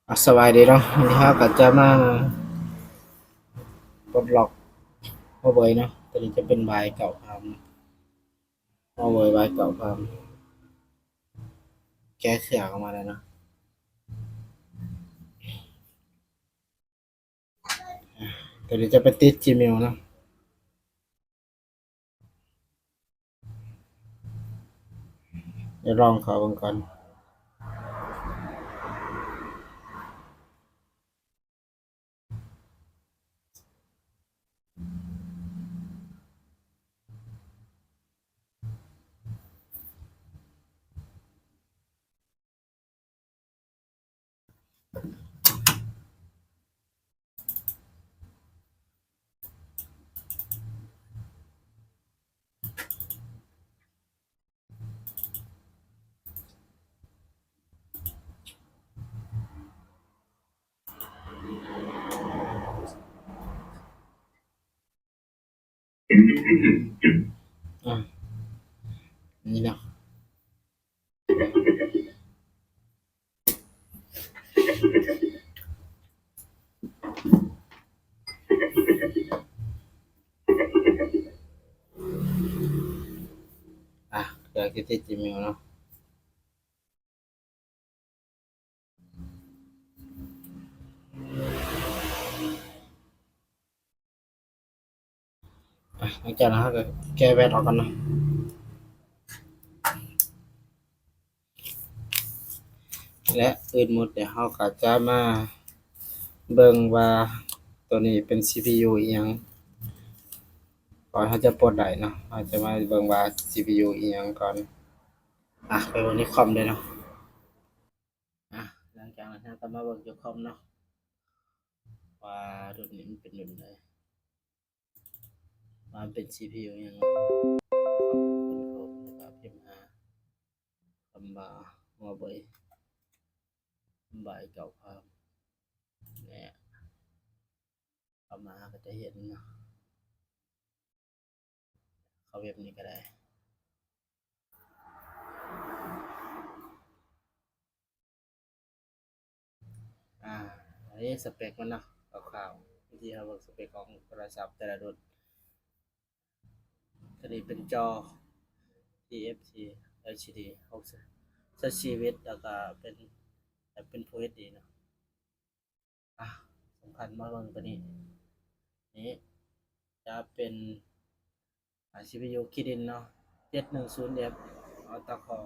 ອາ ສະບາຍດີເນາະ, ມື້ນີ້ເຮົາກໍຈະມາປົດລັອກຫົວເບົຍເນາະ. ຕົວນີ້ຈະເປັນວາຍເກົ່າພາມເນາະ, ຫົວເບົຍວາຍເກົ່າພາມ ແກະເຄື່ອງອອກມາແລ້ວເນາະ. ຕົວນີ້ຈະໄປຕິດ Gmail ເນາະ. ດຽວລອງເຂົ້າເບິ່ງກ່ອນ. ອາ ນີ້ເນາະ. ອາ ເຄື່ອງທີ່ຕິດ Gmail ເນາະ. ອາ ຫຼັງຈາກນັ້ນເຮົາກໍແກ້ແວັດອອກກ່ອນເນາະ ແລະ ອື່ນໝົດ ດຽວເຮົາກໍຈະມາເບິ່ງວ່າໂຕນີ້ເປັນ ຊີພີຢູ ອີ່ຫຍັງ ກ່ອນເຮົາຈະປົດໄດ້ເນາະ. ເຮົາຈະມາເບິ່ງວ່າ ຊີພີຢູ ອີ່ຫຍັງກ່ອນ. ອາ ໄປເບິ່ງໃນຄອມເລີຍເນາະ. ອາ ຫຼັງຈາກນັ້ນເຮົາກໍມາເບິ່ງຢູ່ຄອມເນາະ ວ່າລຸ້ນນີ້ມັນເປັນລຸ້ນໃດ ວ່າມັນເປັນ ຊີພີຢູ ຫຍັງເນາະ. ຄອນໂທຣ ແລ້ວກໍພິມຫາຄຳວ່າຫົວເບົຍ ວາຍເກົ່າພາມ ແລະ ເຂົ້າມາເຮົາກໍຈະເຫັນເນາະ ເຂົ້າເວັບນີ້ກໍໄດ້. ອາ ອັນນີ້ສະເປັກມັນເນາະ ຄ່າວໆ ວິທີເຮົາເບິ່ງສະເປັກຂອງໂທລະສັບແຕ່ລະລຸ້ນ. ຕົວນີ້ເປັນຈໍ ທີ ເອັຟ ທີ ແອລ ຊີ ດີ ຫົກສິບ ຊາວຊີບ ແລ້ວກໍເປັນ ເປັນ Full ເອັດ ດີ ເນາະ. ອາ ສຳຄັນມາເບິ່ງຕົວນີ້ ນີ້ຈະເປັນ ອາ ຊີພີຢູ ຄິລິນເນາະ ເຈັດໜຶ່ງສູນເອັຟ ອອກຕາຄໍ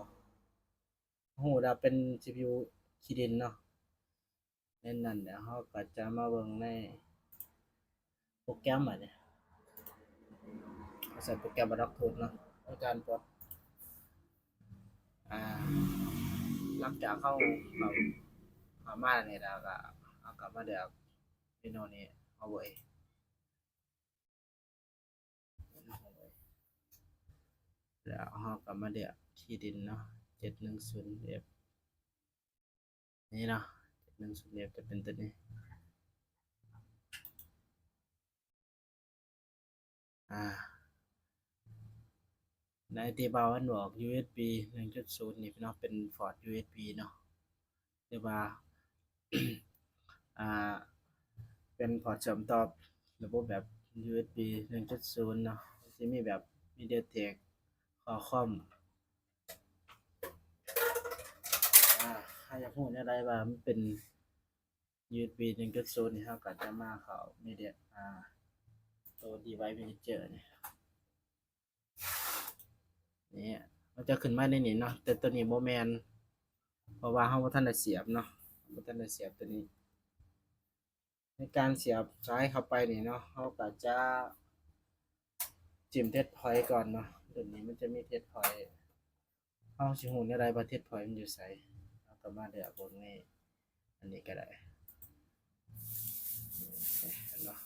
ຮູ້ແລ້ວເປັນ ຊີພີຢູ ຄິລິນເນາະ. ໃນນັ້ນແລ້ວເຮົາກໍຈະມາເບິ່ງໃນໂປຣແກຣມບາດນີ້ ເຮົາໃຊ້ໂປຣແກຣມ Adobe Tools ເນາະ ໃນການປົດ. ອາ ຫຼັງຈາກເຮົາເຂົ້າ ເຂົ້າມານີ້ແລ້ວກໍ ເຮົາກໍມາເລືອກເມນູນີ້ ເຮົາເວີຍ ແລ້ວເຮົາກໍມາເລືອກຄີດິນເນາະ ເຈັດໜຶ່ງສູນເອັຟ ນີ້ເນາະ ເຈັດໜຶ່ງສູນເອັຟ ຈະເປັນຕົວນີ້. ອາ ໃນທີ່ບ່າວອັນບອກ ຢູເອັສບີ ໜຶ່ງຈຸດສູນ ນີ້ເນາະ ເປັນພອດ ຢູເອັສບີ ເນາະ ຫຼືວ່າ ອາ ເປັນພອດເຊື່ອມຕໍ່ລະບົບແບບ ຢູເອັສບີ ໜຶ່ງຈຸດສູນ ເນາະ ຊິມີແບບ MediaTek Qualcomm. ອາ ເຮົາຢາກຮູ້ແນວໃດວ່າມັນເປັນ ຢູເອັສບີ ໜຶ່ງຈຸດສູນ ນີ້ ເຮົາກໍຈະມາເຂົ້າ Media ອາ ໂຕ Device Manager ນີ້ ນີ້ ມັນຈະຂຶ້ນມາໃນນີ້ເນາະ ແຕ່ໂຕນີ້ບໍ່ແມ່ນ ເພາະວ່າເຮົາບໍ່ທັນໄດ້ສຽບເນາະ ບໍ່ທັນໄດ້ສຽບໂຕນີ້. ໃນການສຽບສາຍເຂົ້າໄປນີ້ເນາະ ເຮົາກໍຈະຈິ້ມ Test Point ກ່ອນເນາະ ໂຕນີ້ມັນຈະມີ Test Point ເຮົາຊິຮູ້ແນວໃດວ່າ Test Point ມັນຢູ່ໃສ? ເຮົາກໍມາເລືອກເບິ່ງໃນອັນນີ້ກໍໄດ້ ເຫັນບໍ່?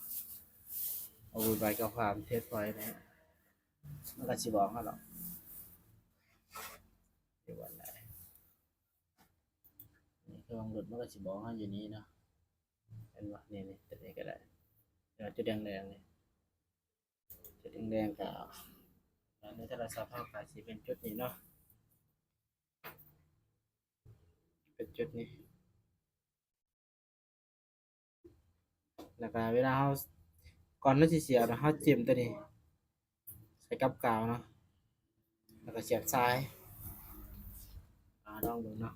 ເອົາໄປກັບຄວາມ Test Point ນີ້ ມັນກໍຊິບອກເຮົາດອກ ຢູ່ບ່ອນໃດ. ນີ້ ເຄື່ອງລຸດມັນກໍຊິບອກເຮົາຢູ່ນີ້ເນາະ ເຫັນບໍ່? ນີ້ ນີ້ ຕົວນີ້ກໍໄດ້ ແລ້ວຈຸດແດງໆນີ້ ຈຸດແດງໆກໍ ໃນໂທລະສັບເຮົາກໍຊິເປັນຈຸດນີ້ເນາະ ເປັນຈຸດນີ້. ແລ້ວກໍເວລາເຮົາ ກ່ອນເຮົາຊິສຽບນະ ເຮົາເຈັ້ມຕົວນີ້ໃສ່ກັບກາວເນາະ ແລ້ວກໍສຽບສາຍ ອາ ລອງເບິ່ງເນາະ.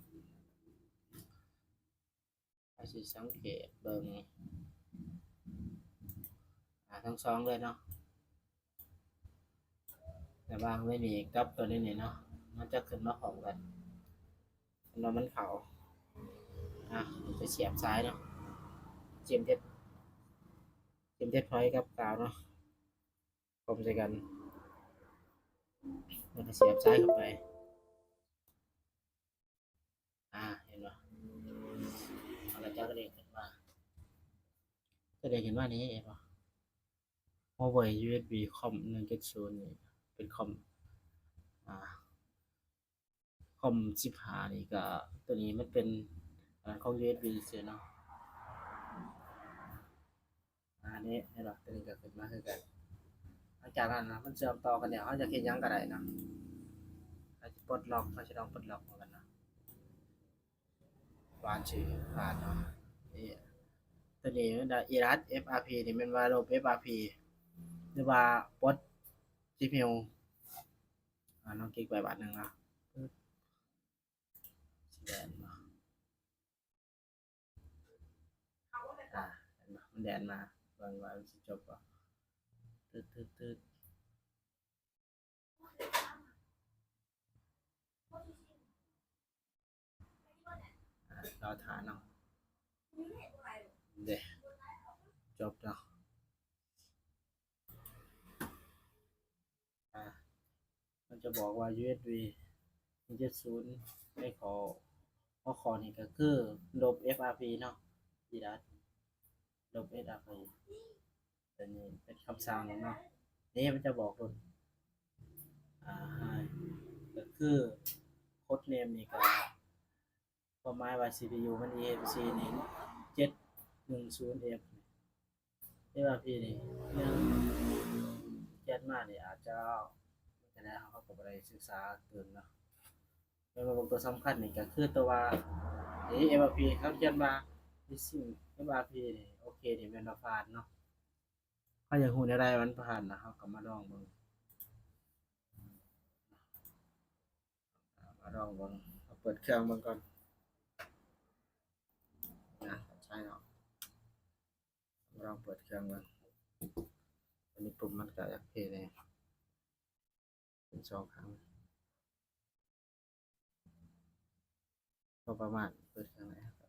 ເຮົາຊິສັງເກດເບິ່ງ ອາ ທັງສອງເລີຍເນາະ ລະຫວ່າງໃນນີ້ກັບຕົວໃນນີ້ເນາະ ມັນຈະຂຶ້ນມາພ້ອມກັນ ຄັນວ່າມັນເຂົ້າ ອາ ຈະສຽບສາຍເນາະ ເຈັ້ມເທັດ ເຈັ້ມເທັດພອຍກັບກາວເນາະ ກົມໃສ່ກັນ ແລ້ວກໍສຽບສາຍເຂົ້າໄປ ອາ ເຫັນບໍ່ ມັນກໍຈະກະເດ້ງຂຶ້ນມາ ກະເດ້ງຂຶ້ນມານີ້ ເຫັນບໍ່ ຫົວເວີຍ ຢູເອັສບີ ຄອມ ໜຶ່ງເຈັດສູນ ນີ້ເປັນຄອມ ອາ ຄອມສິບຫ້ານີ້ກໍ ຕົວນີ້ມັນເປັນ ອາ ຂອງ ຢູເອັສບີ ຊື່ເນາະ ອາ ນີ້ເຫັນບໍ່ ຕົວນີ້ກໍຂຶ້ນມາຄືກັນ ຫຼັງຈາກນັ້ນນະ ມັນເຊື່ອມຕໍ່ກັນແລ້ວ ເຮົາຢາກເຮັດຫຍັງກໍໄດ້ເນາະ ເຮົາຊິປົດລັອກ ເຮົາຊິລອງປົດລັອກເບິ່ງກັນເນາະ ວານຊື່ຜ່ານເນາະ ນີ້ ຕົວນີ້ມັນໄດ້ Erase ເອັຟອາພີ ນີ້ແມ່ນວ່າລົບ ເອັຟອາພີ ຫຼືວ່າປົດ ຊິພິວ ອາ ລອງຄລິກໄປບາດໜຶ່ງເນາະ ປຶບ ຊິແລ່ນບໍ່ ອາ ເຫັນບໍ່ ມັນແລ່ນມາ ເບິ່ງວ່າມັນຊິຈົບບໍ່ ຕຶດໆໆ ອາ ລໍຖ້າເນາະ ເດ້ ຈົບເນາະ ອາ ມັນຈະບອກວ່າ ຢູເອັສບີ ໜຶ່ງເຈັດສູນ ໃນຂໍ້ ຫົວຂໍ້ນີ້ກໍຄື ລົບ ເອັຟອາພີ ເນາະ Erase ລົບ ເອັຟອາພີ ຕົວນີ້ເປັນຄຳສັ່ງເນາະ ນີ້ມັນຈະບອກໂລດ ອາ ກໍຄື ໂຄດເນມນີ້ກໍ ຄວາມໝາຍວ່າ ຊີພີຢູ ມັນ ອີເອັມຊີ ນີ້ ເຈັດໜຶ່ງສູນເອັຟ ເອັຟອາພີ ນີ້ ຂຽນມານີ້ອາດຈະຈັ່ງໃດ ເຮົາກໍບໍ່ໄດ້ສຶກສາເຖິງເນາະ ແຕ່ວ່າເບິ່ງຕົວສຳຄັນນີ້ກໍຄືຕົວວ່າ ເອັຟອາພີ ເຂົາຂຽນວ່າ missing ເອັຟອາພີ ນີ້ ໂອເຄ ນີ້ແມ່ນວ່າຜ່ານເນາະ ເຮົາຢາກຮູ້ແນວໃດວ່າມັນຜ່ານນະ ເຮົາກໍມາລອງເບິ່ງ ມາລອງເບິ່ງ ເຮົາເປີດເຄື່ອງເບິ່ງກ່ອນນະ ໃຊ້ເນາະ ມາລອງເປີດເຄື່ອງເບິ່ງ ອັນນີ້ປຸ່ມມັນກໍຢາກເພແດ່ ເປັນສອງຄັ້ງ ພໍປະມານ ເປີດຄັ້ງແລກ.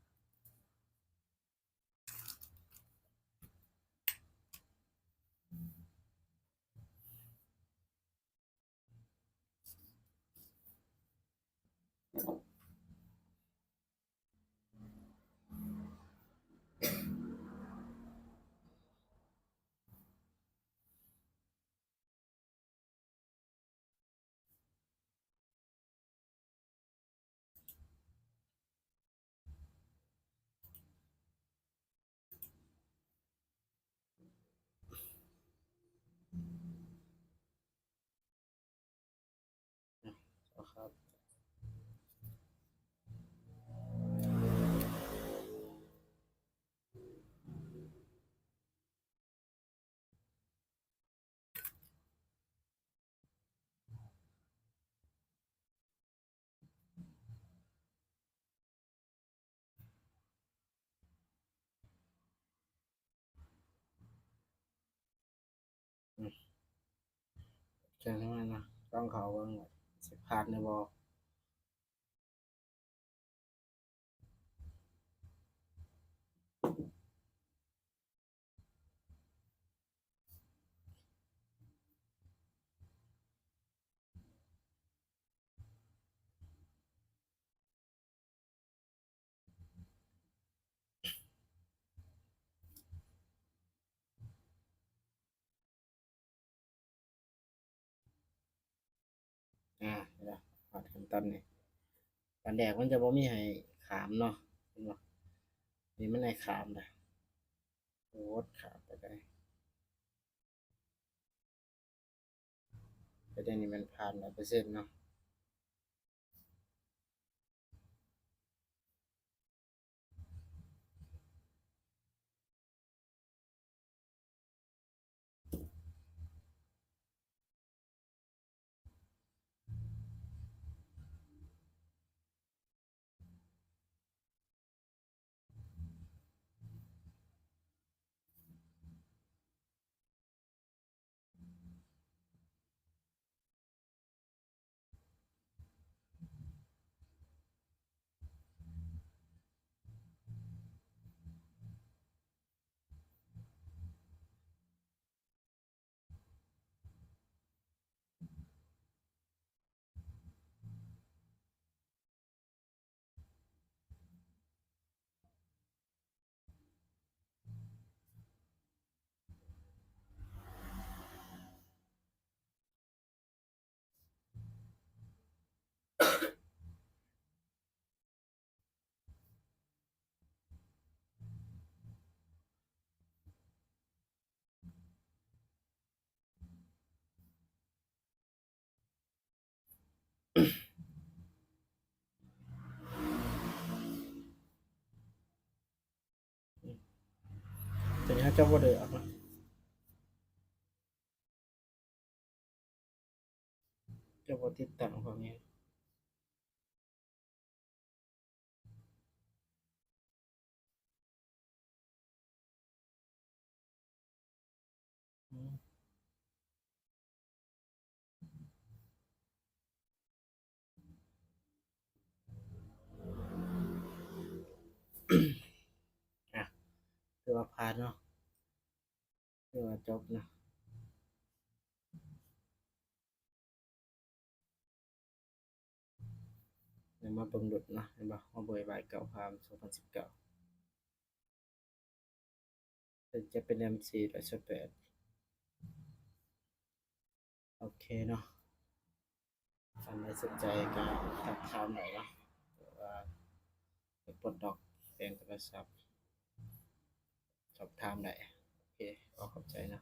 ອືມ ຈັງຊັ້ນນະ ຕ້ອງເຂົ້າເບິ່ງວ່າຊິຜ່ານຫຼືບໍ່. ອາ ຮອດຂັ້ນຕອນນີ້ ຕອນແລກມັນຈະບໍ່ມີໃຫ້ຂ້າມເນາະ ເຫັນບໍ່? ນີ້ມັນໃຫ້ຂ້າມນະ ໂອດ ຂ້າມໄປໄດ້ ແຕ່ດຽວນີ້ແມ່ນຜ່ານຮ້ອຍເປີເຊັນເນາະ. ຕົວນີ້ເຈົ້າບໍ່ໄດ້ອອກເນາະ ເຈົ້າບໍ່ຕິດຕັ້ງພວກນີ້. ອ່ະ ຖືວ່າຜ່ານເນາະ ຖືວ່າຈົບເນາະ. ແລ້ວມາເບິ່ງລຸດເນາະ ເຫັນບໍ່ ມາເບິ່ງ ເກົ້າ ພາມ ສອງພັນສິບເກົ້າ ເຊິ່ງຈະເປັນ ເອັມ ສີ່ຮ້ອຍຊາວແປດ. ໂອເຄເນາະ ທ່ານໃດສົນໃຈກໍທັກຖາມໄດ້ເນາະ ຫຼືວ່າ ໄປປົດລັອກແປງໂທລະສັບ ສອບຖາມໄດ້. ໂອເຄ ຂໍຂອບໃຈເນາະ.